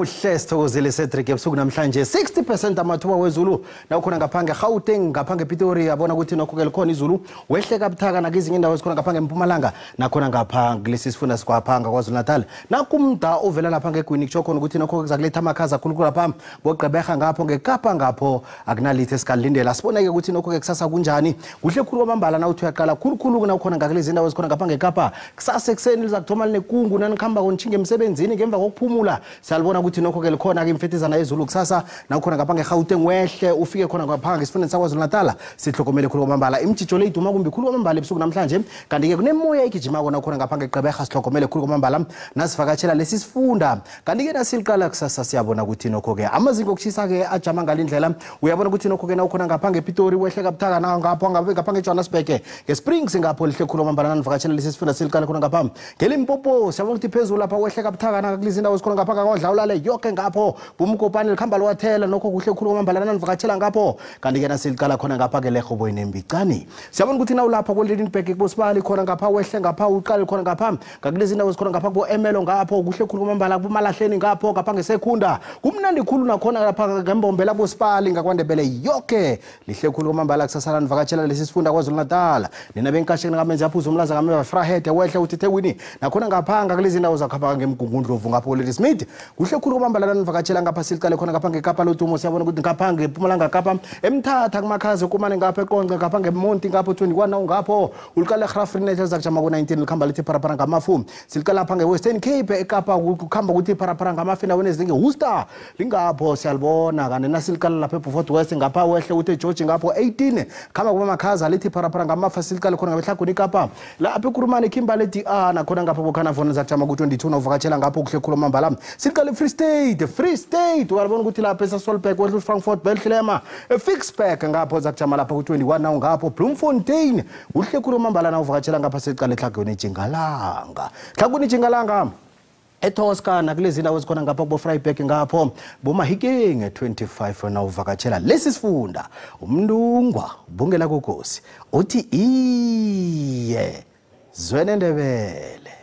Omuhle sithokozile Cedric ebusuku namhlanje 60% amathuba wezulu nawukhona ngapha ngeGauteng, ngapha ngePitori, yabona ukuthi nokho ke likhona izulu, wehle kabuthaka nakezinye indawo ezikhona ngapha ngeMpumalanga, nakhona ngapha kulesi sifunda sikwapha ngaKwaZulu Natal. Nakumda ovela lapha ngegwini, kusho khona ukuthi nokho kuza kuletha amakhaza khulukhulu lapha boGqeberha ngapho ngeKapa ngapho, akunalitho esikalindela. Siboneke ukuthi nokho ke kusasa kunjani. Kuhle khulu kwamambala nawuthi uyaqala khulukhulu nawukhona ngakulezi indawo ezikhona ngapha ngeKapa. Kusasa ekuseni liza kuthoma linekungu nanikhamba konitjhinga emsebenzini ngemva kokuphumula. Siyalibona ukuthi nokho ke likhona ke imfethizana yezulu kusasa nawukhona ngapha ngeGauteng, wehle ufike khona ngapha ngesifundeni saKwaZulu Natal. Sihlogomele khulu kwamambala imijijo le iduma kumbi khulu kwamambala ebusuku namhlanje. Kanti-ke kunemoya igijimako nawukhona ngapha ngeGqeberha, sihlogomele khulu kwamambala nasivakatshela lesi sifunda. Kanti-ke nasiliqala kusasa siyabona ukuthi nokho-ke amazinga okushisa-ke ajama ngalindlela. Uyabona ukuthi nokho-ke nawukhona ngapha ngePitori wehle kabuthaka ngapho ngapha ngeJohannesburg ngeSprings ngapho lihle khulu kwamambala nanivakatshela lesi sifunda. Siliqala khona ngapha ngeLimpopo, siyabona ukuthi phezulu lapha wehle kabuthaka nakulezi indawo ezikhona ngapha ngaKwaDlawulale yoke ngapho bumkopane likhamba liwathela, nokho kuhle khulu kwamambala nanivakatshela ngapho. Kanti-ke nasiliqala khona ngapha ke Lerhoboyi Mbicane, siyabona ukuthi nawulapha kweLydenburg kubosibali khona ngapha wehle ngapha uqale khona ngapha ngakulezi indawo ezikhona ngapha kubo-Emelo ngapho kuhle khulu kwamambala, kubomalahleni ngapho ngapha ngesekhunda kumnandi khulu, nakhona lapha ngembombela bosibali ngaKwaNdebele yoke lihle khulu kwamambala kusasa nanivakatshela lesi sifunda KwaZulu Natal. Nina benkasheni ngamenzi aphuza umlaza ngameva Vrahede wehle uthi eThekwini, nakhona ngapha ngakulezi indawo zakhapha ngeMgungundlovu ngapho Ladysmith kuhle khulu kwamambala nanivakatshela ngapha. Siliqale khona ngapha ngeKapa lodumo, siyabona ukuthi ngapha ngeMpumalanga Kapa eMthatha kumakhazi kumane ngapha eQonce ngapha ngeMonti ngapho 21 nawo ngapho uliqale Graaff-Reinet liza kujama ku-19 likhamba lithi pharapara ngamafu. Siliqala lapha nge-Western Cape eKapa kukhamba kuthi pharapara ngamafu endaweni ezinenge Worcester lingapho siyalibona. Kanti nasiliqala lapha eBeaufort West ngapha wehle uthi eGeorge ngapho 18 khamba kuba makhaza lithi pharapara ngamafu. Siliqale khona ngabehlaguni iKapa lapha eKurumane Kimberley DR nakhona ngapho boKhanavona zakujama ku-22 nawuvakatshela ngapho kuhle khulu mambala. Siliqale Free State, Free State uyalibona ukuthi lapha eSasolburg wehle uFrankfurt Bethlehem eFicksburg ngapho zakujama lapha ku-21 nawo ngapho Bloemfontein kuhle khulu mambala nawuvakatshela ngapha. Siliqale eTlhagwini Tjingalanga, Tlhagwini Tjingalanga eTosca nakulezi indawo ezikhona ngapha kubo-Vryburg ngapho boMahikeng 25 nawuvakatshela lesi sifunda. Umntungwa ubungela kokosi uthi iye Zwenendebele.